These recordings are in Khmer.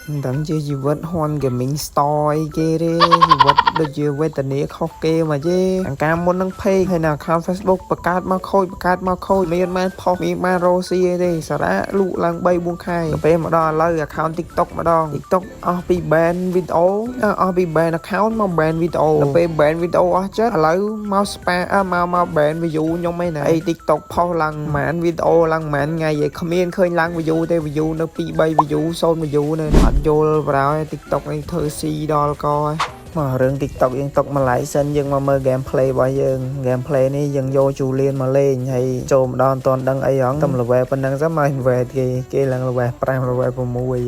មិនដឹងជាជីវិតហ៊ាន Gaming Store អីគេទេជីវិតដូចជាវេទនាខុសគេមកទេអង្ការមុននឹង page ហើយនៅ account Facebook បង្កើតមកខូចបង្កើតមកខូចមានបានផុសមានបានរកស៊ីអីទេសារៈលក់ឡើង3 4ខែទៅពេលមកដល់ឥឡូវ account TikTok ម្ដង TikTok អស់ពី ban វីដេអូអស់ពី ban account មក ban វីដេអូដល់ពេល ban វីដេអូអស់ចិត្តឥឡូវមក spam អើមកមក ban view ខ្ញុំឯណាអី TikTok ផុសឡើងប្រហែលវីដេអូឡើងប្រហែលថ្ងៃឯងគ្មានឃើញឡើង view ទេ view នៅ2 3 view 0 view នៅអត់យល់ប្រហើយ TikTok នេះធ្វើស៊ីដល់កហើយមករឿង TikTok យើងຕົកម្លាយសិនយើងមកមើល gameplay របស់យើង gameplay នេះយើងយកជូលៀនមកលេងហើយចូលម្ដងមិនទាន់ដឹងអីហងតែ level ប៉ុណ្ណឹងសិនមក invade គេគេឡើង level 5 level 6អី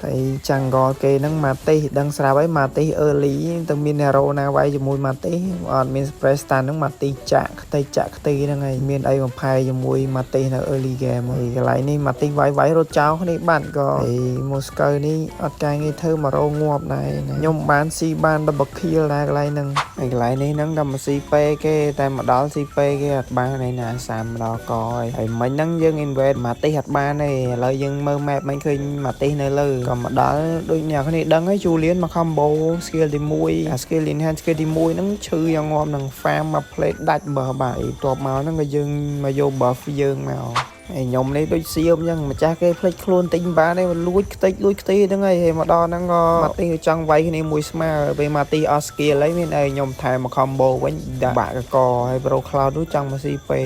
ហើយ jungle គេហ្នឹងម៉ាទីសដឹងស្រាប់ហើយម៉ាទីស early ទៅមាន hero ណាវាយជាមួយម៉ាទីសអត់មាន spread stun ហ្នឹងម៉ាទីសចាក់ខ្ទេចចាក់ខ្ទីហ្នឹងហើយមានអីបំផែជាមួយម៉ាទីសនៅ early game ហើយកន្លែងនេះម៉ាទីសវាយវាយរត់ចោលគ្នាបាត់ក៏ហើយ Moskov នេះអត់ការងារធ្វើមករងងាប់ដែរខ្ញុំបានស៊ីបាន double kill ដែរកន្លែងហ្នឹងហើយកន្លែងនេះហ្នឹងដល់មកស៊ីពេគេតែមកដល់ស៊ីពេគេអត់បានឯណាសាមដល់កហើយហើយមិញហ្នឹងយើង invade ម៉ាទីសអត់បានទេឥឡូវយើងមើល map មិញឃើញម៉ាទីសនៅលើក៏មកដល់ដូចអ្នកគ្នាដឹងហើយជូលៀនមក combo skill ទី1អា skill enhance skill ទី1ហ្នឹងឈឺយ៉ាងងាប់នឹង farm មក plate ដាច់បើបាទបន្ទាប់មកហ្នឹងក៏យើងមកយក buff យើងមកហើយខ្ញុំនេះដូចសៀមអញ្ចឹងម្ចាស់គេភ្លេចខ្លួនទិញបានទេលួចខ្ទេចលួចខ្ទីហ្នឹងហើយហើយមកដល់ហ្នឹងក៏ម៉ាទីចង់វាយគ្នាមួយស្មើពេលម៉ាទីអស់ skill ហើយមានអីខ្ញុំថែមមក combo វិញដាក់បាក់កកហើយ Pro Cloud នោះចង់មកស៊ីពេ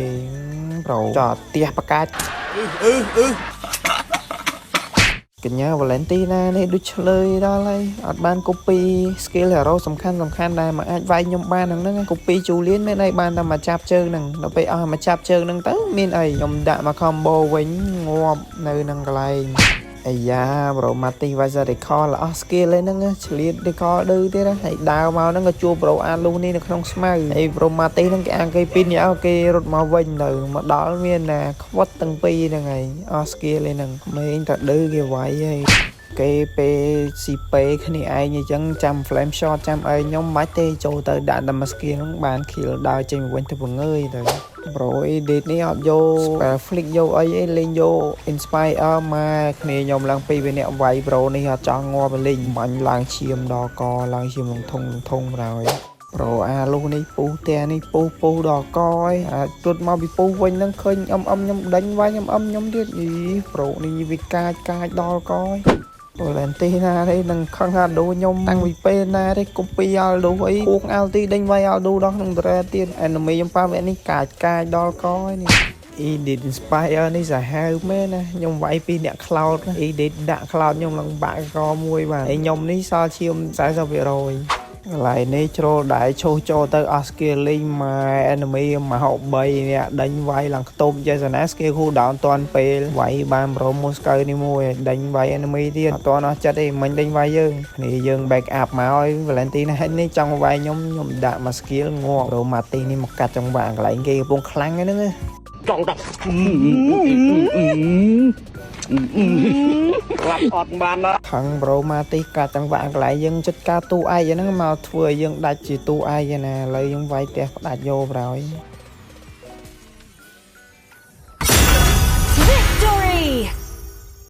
Pro ចតផ្ទះបកាច់ អឺអឺ កញ្ញា Valentina នេះដូចឆ្លើយដល់ហើយអត់បាន copy skill hero សំខាន់សំខាន់ដែរមកអាចវាយខ្ញុំបានហ្នឹងហ្នឹង copy Julian មានអីបានតែមកចាប់ជើងហ្នឹងដល់ពេលអស់មកចាប់ជើងហ្នឹងទៅមានអីខ្ញុំដាក់មក combo វិញងាប់នៅនឹងកន្លែងអាយ៉ា bro ម៉ាទីវាយ recall អស់ skill ឯហ្នឹងឆ្លៀត recall ឌឺទៀតហើយដើរមកហ្នឹងក៏ជួប bro អាលូនេះនៅក្នុងស្មៅហើយ bro ម៉ាទីហ្នឹងគេអាងគេពីរនាក់គេរត់មកវិញទៅមកដល់មានណាខ្វិតទាំងពីរហ្នឹងហើយអស់ skill ឯហ្នឹងក្មេងតែឌឺគេវាយហើយគេពេលស៊ីពេគ្នាឯងអញ្ចឹងចាំ flame shot ចាំអីខ្ញុំមិនបាច់ទេចូលទៅដាក់តែមួយ skill ហ្នឹងបាន kill ដើរចេញមកវិញទៅបង្ងើយទៅ bro edit នេះអត់យក spell flick យកអីអីលេងយក inspire មកគ្នាខ្ញុំឡើងពីរវាអ្នកវាយ bro នេះអត់ចង់ងាប់លេងបាញ់ឡើងឈាមដល់កឡើងឈាមលងធុងលងធុងហើយ bro អាលុះនេះពុះផ្ទះនេះពុះពុះដល់កហើយអាចរត់មកពីពុះវិញហ្នឹងឃើញអឹមអឹមខ្ញុំដេញវាយខ្ញុំអឹមខ្ញុំទៀតយី bro នេះវាកាចកាចដល់កហើយអូឡែនទីណាទេនឹងខឹងអាដូខ្ញុំតាំងពីពេលណាទេ copy អាល់ដូអីខួងអាល់ទីដេញវាយអាល់ដូដល់ក្នុងត្រែទៀត enemy ខ្ញុំប៉ះវគ្គនេះកាចកាចដល់កហើយនេះ Edit Inspire នេះសាហាវមែនណាខ្ញុំវាយពីអ្នក cloud ណា Edit ដាក់ cloud ខ្ញុំឡើងបាក់កមួយបាទហើយខ្ញុំនេះសល់ឈាម40%កន្លែងនេះជ្រុលដែរឈោះចូលទៅអស់ skill លេងម៉ែ enemy មក3នាក់ដេញវាយឡើងខ្ទប់ចេសណា skill cool down តាន់ពេលវាយបាន bro Moskov នេះមួយដេញវាយ enemy ទៀតអត់តាន់អស់ចិត្តទេមិញដេញវាយយើងគ្នាយើង back up មកហើយ Valentina នេះចង់វាយខ្ញុំខ្ញុំដាក់មក skill ងាប់ bro Mati នេះមកកាត់ចង្វាក់កន្លែងគេកំពុងខ្លាំងហ្នឹងណា ចង់ដល់ក្លាប់អត់បានណា ខឹង bro ម៉ាទីកាត់ចង្វាក់កន្លែងយើងចិត្តការទូឯកហ្នឹងមកធ្វើឲ្យយើងដាច់ជាទូឯកណាឥឡូវយើងវាយផ្ទះផ្ដាច់យកប្រហើយ